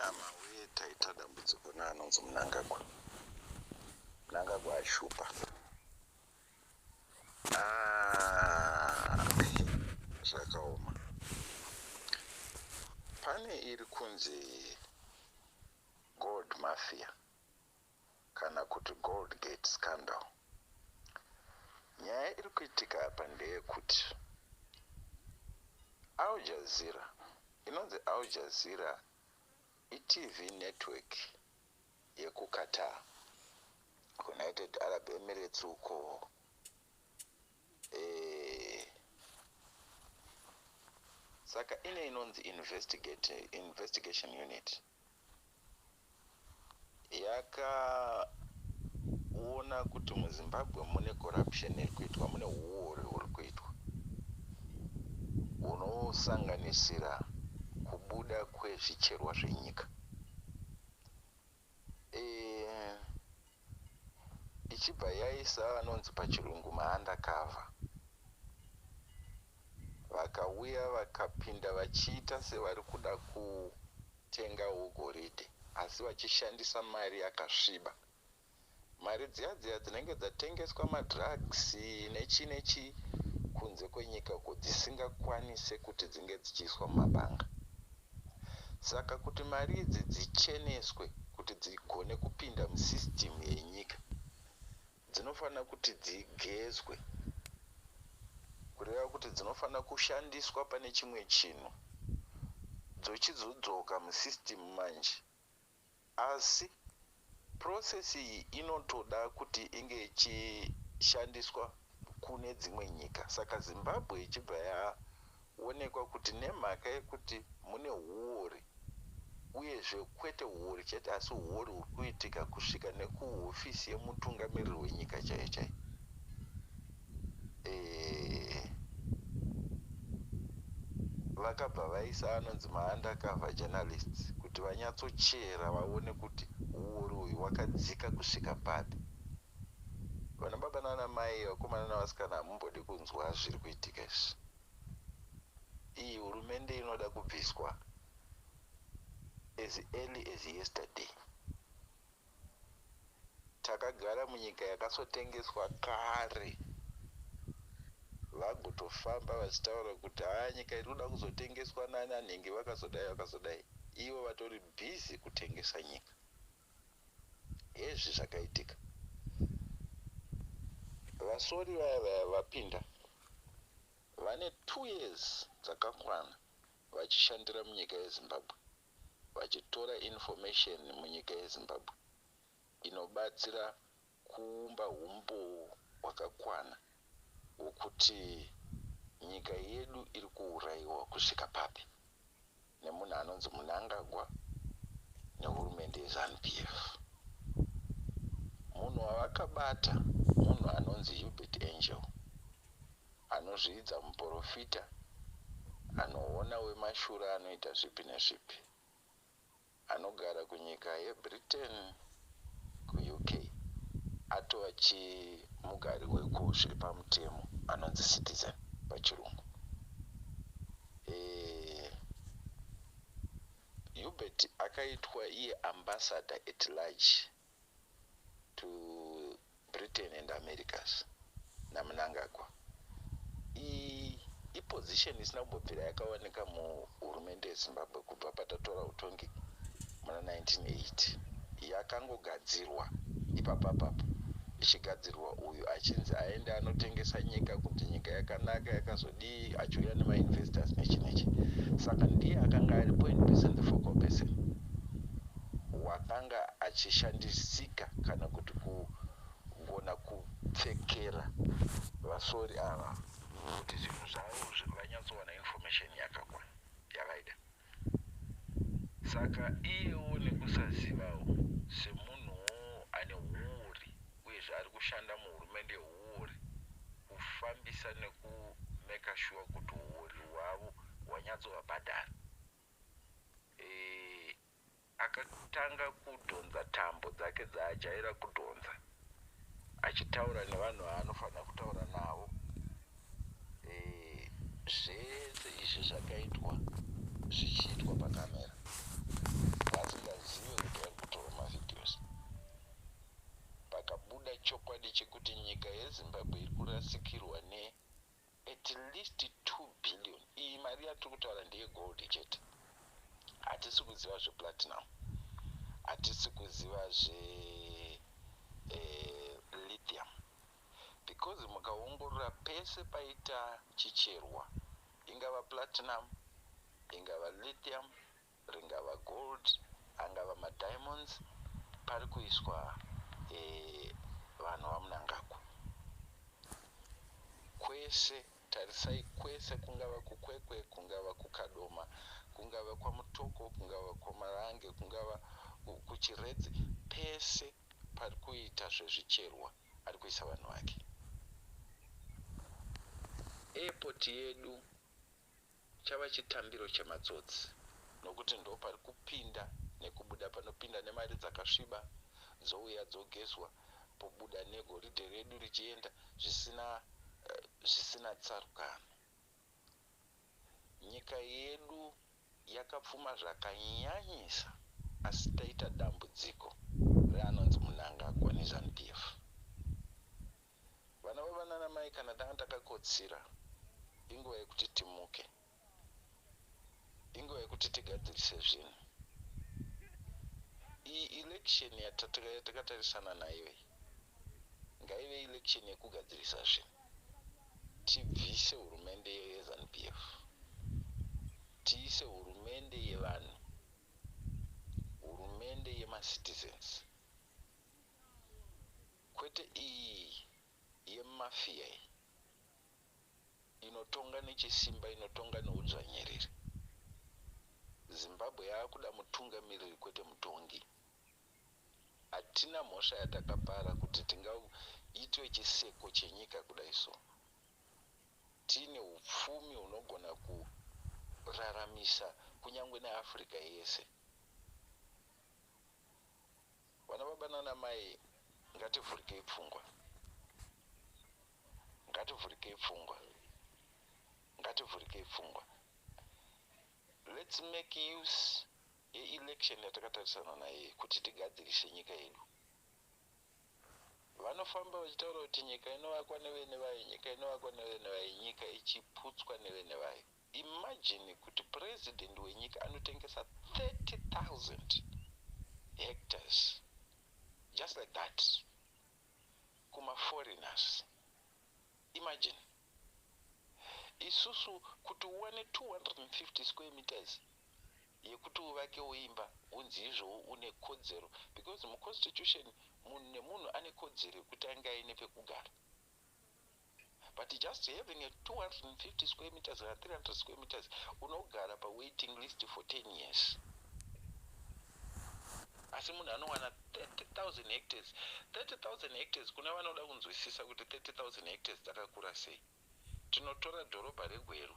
Hama uye taita dambudziko neanonzi Mnangagwa. Mnangagwa ashupa. Ah, zvakaoma. Pane iri kunzi Gold Mafia kana kuti Gold Gate Scandal. Nyaya iri kuitika apa ndeyekuti Al Jazeera, inonzi Al Jazeera iTV network yekuQatar, kuUnited Arab Emirates uko. Eh, saka ine inonzi investigation unit yakaona kuti muZimbabwe mune corruption iri kuitwa, mune huori huri kuitwa hunosanganisira kubuda kwezvicherwa zvenyika. Ichibva yaisa anonzi pachirungu maundercover, vakauya vakapinda vachiita sevari kuda kutengawo goridhe, asi vachishandisa mari yakasviba, mari dziya dziya dzinenge dzatengeswa madrugs nechi nechi kunze kwenyika uko, dzisingakwanise kuti dzinge dzichiiswa mumabhanga. Saka kuti mari idzi dzicheneswe kuti dzigone kupinda musystem yenyika, dzinofanira kuti dzigezwe, kureva kuti dzinofanira kushandiswa pane chimwe chinhu, dzochizodzoka musystem manje. Asi process iyi inotoda kuti inge ichishandiswa kune dzimwe nyika. Saka Zimbabwe ichibva yaonekwa kuti nemhaka yekuti mune huori, uyezve kwete huori chete, asi huori huri kuitika kusvika nekuhofisi yemutungamiriri wenyika chaiyo chaiyo, vakabva vaisa anonzi maundercover journalists kuti vanyatsochera vaone kuti huori uyu hwakadzika kusvika papi. Vana baba nana mai, vakomana navasikana, hamumbodi kunzwa zviri kuitika izvi. Iyi hurumende inoda kubviswa as early as yesterday. Takagara munyika yakasotengeswa kare, vagotofamba vachitaura kuti haa, nyika iri kuda kuzotengeswa nananhingi, vakazodai vakazodai, ivo vatori busy kutengesa nyika. Hezvi zvakaitika, vasori vaya vaya vapinda, vane 2 years dzakakwana vachishandira munyika yeZimbabwe, vachitora information munyika yeZimbabwe inobatsira kuumba umboo hwakakwana hwokuti nyika yedu iri kuurayiwa kusvika papi nemunhu anonzi Mnangagwa nehurumende yeZANU PF. Munhu wavakabata munhu anonzi Uebert Angel, anozviidza muprofita, anoona wemashura, anoita zvipi nezvipi, anogara kunyika yeBritain, kuUK, atova chimugari weko zviri pamutemo, anonzi citizen pachirungu. Uebert akaitwa iye ambassador at large to Britain and Americas naMnangagwa. Iyi iposition isina kumbobvira yakawanika muhurumende yeZimbabwe kubva patatora utongi muna 1980. Yakangogadzirwa ipapapapo, ichigadzirwa uyu achinzi aende anotengesa nyika, kuti nyika yakanaka, yakazodii, achiuya nemainvestors nechi nechi. Saka ndiye akanga ari point person, the focal person wakanga achishandisika kana kuti kugona kupfekera vasori ava kuti zvinhu zvavo vanyatsowana information yakakwana yavaida. Saka iyewo nekusazivawo semunhuwo ane huori, uyezve ari kushanda muhurumende yehuori, kufambisa nekumake sure kuti huori hwavo hwanyatsovabhadhara, akatanga kudhonza tambo dzake dzaajaira kudhonza, achitaura nevanhu vaanofanira kutaura navo. Zvese izvi zvakaitwa zvichiitwa pakamera. yegold chete. Hatisi kuziva zveplatinum, hatisi kuziva zvelithium, because mukaongorora pese paita chicherwa, ingava platinum, ingava lithium, ringava gold, angava madiamonds, pari kuiswa vanhu vaMunangagwa kwese. Tarisai kwese, kungava kuKwekwe, kungava kuKadoma, kungava kwaMutoko, kungava kwaMarange, kungava kuChiredzi, pese pari kuita zvezvicherwa ari kuisa vanhu vake. Airport yedu chava chitambiro chematsotsi, nokuti ndo pari kupinda nekubuda, panopinda nemari dzakasviba, dzouya dzogezwa, pobuda negoridhe redu richienda zvisina tsarukano. Nyika yedu yakapfuma zvakanyanyisa, asi taita dambudziko reanonzi Munangagwa neZANU PF. Vana vavanana mai, kana tanga takakotsira, inguva yekuti timuke, inguva yekuti tigadzirise zvinhu. Iyi election yatakatarisana nayo iyi ngaive election yekugadzirisa zvinhu, tibvise hurumende yeZANU PF, tiise hurumende yevanhu, hurumende yemacitizens, kwete iyi yemafia iyi inotonga nechisimba, inotonga neudzvanyiriri. Zimbabwe yaakuda mutungamiriri, kwete mutongi. Hatina mhosva yatakapara kuti tingaitwe chiseko chenyika kudai. So tiine upfumi hunogona kuraramisa kunyange neAfrica yese. Vana baba nana mai, ngativhurikei pfungwa, ngativhurikei pfungwa, ngativhurikei pfungwa. Let's make use yeelection yatakatarisana naye kuti tigadzirise nyika yedu. Vanofamba vachitaura kuti nyika inovakwa nevene vayo, nyika inovakwa nevene vayo, nyika ichiputswa nevene vayo. Imagine kuti president wenyika anotengesa 30 000 hectares just like that kumaforeigners. Imagine isusu kuti uwane 250 square meters yekuti uvake uimba, unzi izvowo une kodzero, because muconstitution munhu nemunhu ane kodzero yekuti ange aine pekugara. But just having a 250 square meters kana 300 square meters, unogara pawaiting list for 10 years. Asi munhu anowana 30 000 hectares. 30 000 hectares, kune vanoda kunzwisisa kuti 30 000 hectares dzakakura sei, tinotora dhorobha reGweru,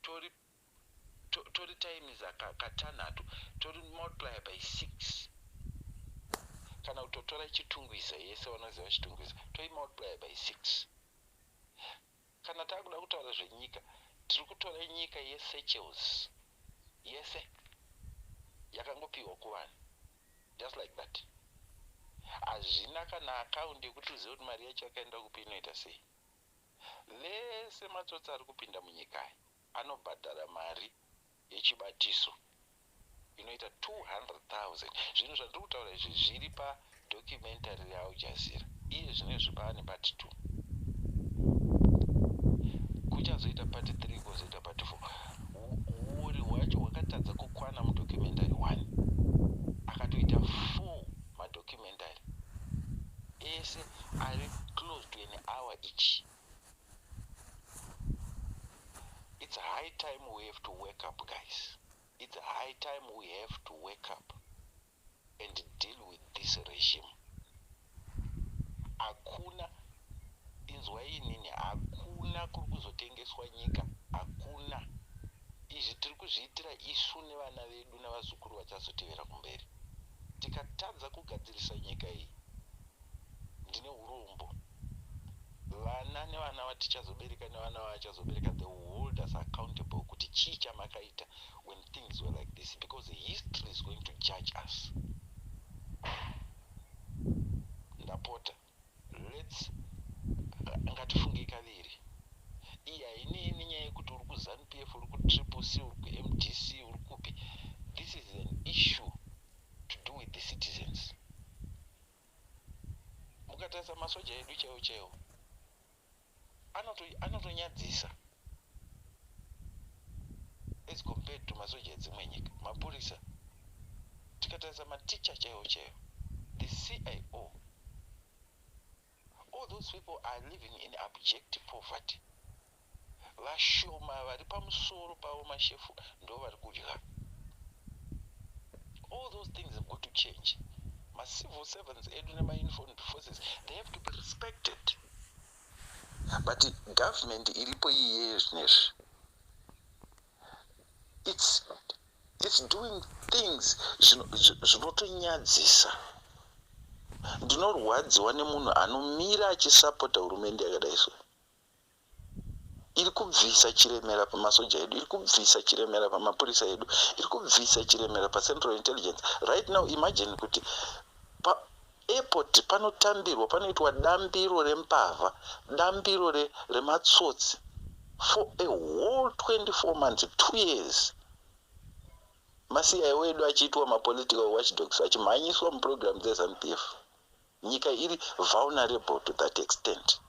tori times katanhatu, tori multiply by 6, kana kutotora Chitungwiza yese, vanoziva Chitungwiza, toimultiply by 6. Kana taakuda kutaura zvenyika, tiri kutora nyika yeSeychelles yese yakangopiwa kuvanhu just like that. Hazvina kana akaundi yekuti uzive kuti mari yacho yakaenda kupi, inoita sei. Vese matsotsi ari kupinda munyika aya anobhadhara mari yechibatiso inoita 200 000. Zvinhu zvandiri kutaura izvi zviri padocumentary reAl Jazeera. Iye zvino izvi paane part 2, kuchazoita part 3, kwozoita part 4. Uori hwacho hwakatadza kukwana mudocumentary 1, akatoita 4 madocumentary ese ari close to an hour each. It's high time we have to wake up, guys. It's high time we have to wake up and deal with this regime. Hakuna, inzwai inini, hakuna kuri kuzotengeswa nyika, hakuna. Izvi tiri kuzviitira isu nevana vedu navazukuru vachazotevera kumberi. Tikatadza kugadzirisa nyika iyi, ndine urombo, vana nevana vatichazobereka nevana vavachazobereka, they will hold us accountable kuti chii chamakaita when things were like this, because history is going to judge us. Ndapota, let's ngatifungei kaviri. Iyi hainei nenyaya yekuti uri kuZANU PF. PF, uri kuTriple C, uri kuMDC, uri kupi, this is an issue to do with the citizens. Mukatarisa masoja edu chaiwo chaiwo, anotonyadzisa as compared to masoja edzimwe nyika, mapurisa. Tikatarisa maticha chaiwo chaiwo, the CIO, all those people are living in abject poverty. Vashoma vari pamusoro pavo, mashefu, ndo vari kudya. All those things have got to change. Macivil servants edu nemauniformed forces, they have to be respected. But government iripo iyiye zvinezvi, it's doing things zvinotonyadzisa. Ndinorwadziwa nemunhu anomira achisapota hurumende yakadai so, iri kubvisa chiremera pamasoja edu, iri kubvisa chiremera pamapurisa edu, iri kubvisa chiremera paCentral Intelligence. Right now, imagine kuti paairport panotambirwa, panoitwa dambiro rembavha, dambiro rematsotsi for a whole 24 months, 2 years, maCIO edu achiitwa mapolitical watchdogs, achimhanyiswa muprogram dzeZANU PF. Nyika iri vulnerable to that extent.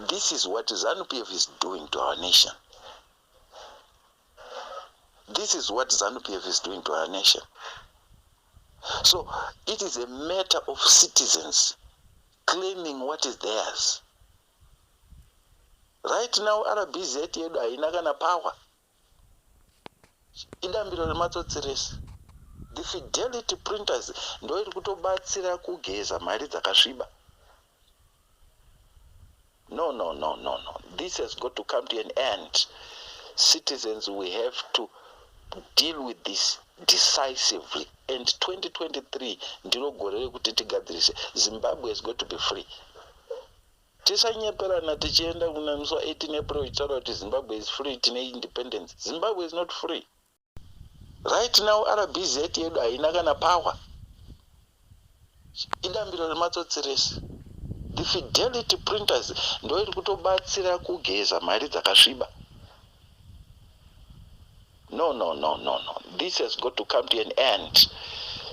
This is what ZANU PF is doing to our nation. This is what ZANU PF is doing to our nation. So it is a matter of citizens claiming what is theirs. Right now, RBZ yedu haina kana power, idambiro rematsotsi rese. The Fidelity Printers ndo iri kutobatsira kugeza mari dzakasviba. No, no, no, no, no, this has got to come to an end. Citizens, we have to deal with this decisively, and 2023 ndiro gore rekuti tigadzirise. Zimbabwe has got to be free. Tisanyeperana tichienda kuna musi wa18 April ichitaura kuti Zimbabwe is free, tine independence. Zimbabwe is not free. Right now, RBZ yedu haina kana power, idambiro rematsotsi rese. The Fidelity Printers ndo iri kutobatsira kugeza mari dzakasviba. No, no, no, no, no, this has got to come to an end.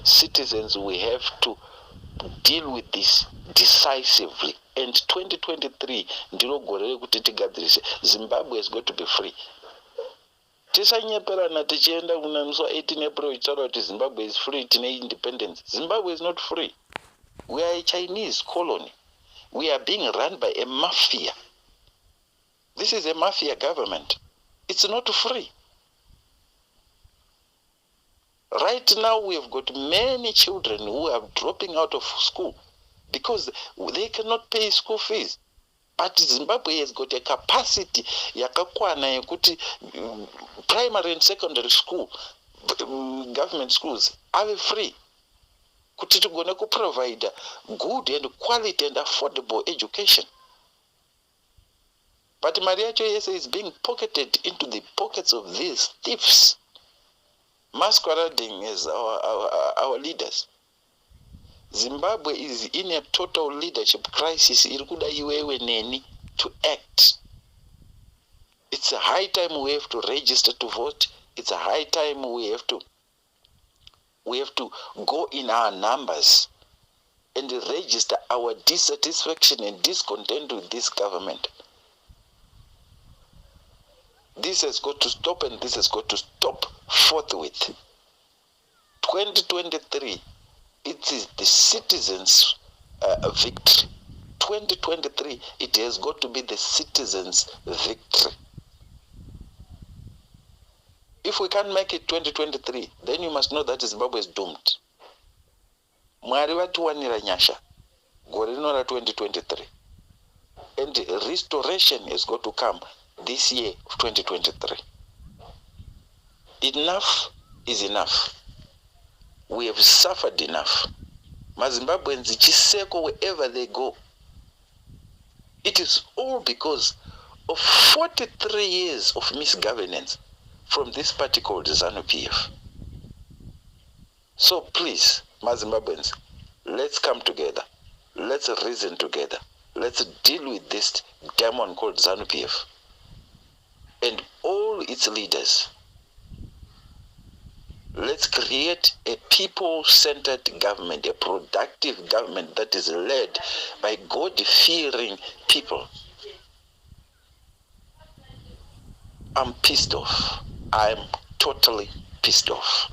Citizens, we have to deal with this decisively, and 2023 ndiro gore rekuti tigadzirise. Zimbabwe has got to be free. Tisanyeperana tichienda kuna musi wa18 April ichitaura kuti Zimbabwe is free, tine independence. Zimbabwe is not free. We are a Chinese colony. We are being run by a mafia. This is a mafia government. It's not free. Right now, we have got many children who are dropping out of school because they cannot pay school fees, but Zimbabwe has got a capacity yakakwana yekuti primary and secondary school, government schools ave free, kuti tigone kuprovida good and quality and affordable education. But mari yacho yese is being pocketed into the pockets of these thieves masquerading as our leaders. Zimbabwe is in a total leadership crisis iri kuda iwewe neni to act. It's a high time we have to register to vote. It's a high time we have to go in our numbers and register our dissatisfaction and discontent with this government. This has got to stop, and this has got to stop forthwith. 2023, it is the citizens' victory. 2023, it has got to be the citizens' victory. If we can't make it 2023, then you must know that Zimbabwe is doomed. Mwari vatiwanira nyasha gore rino ra2023, and restoration has got to come this year of 2023. Enough is enough. We have suffered enough. MaZimbabweans chiseko wherever they go. It is all because of 43 years of misgovernance from this party called ZANU PF. So please, maZimbabweans, let's come together, let's reason together, let's deal with this demon called ZANU PF and all its leaders. Let's create a people-centered government, a productive government that is led by God-fearing people. I'm pissed off. I'm totally pissed off.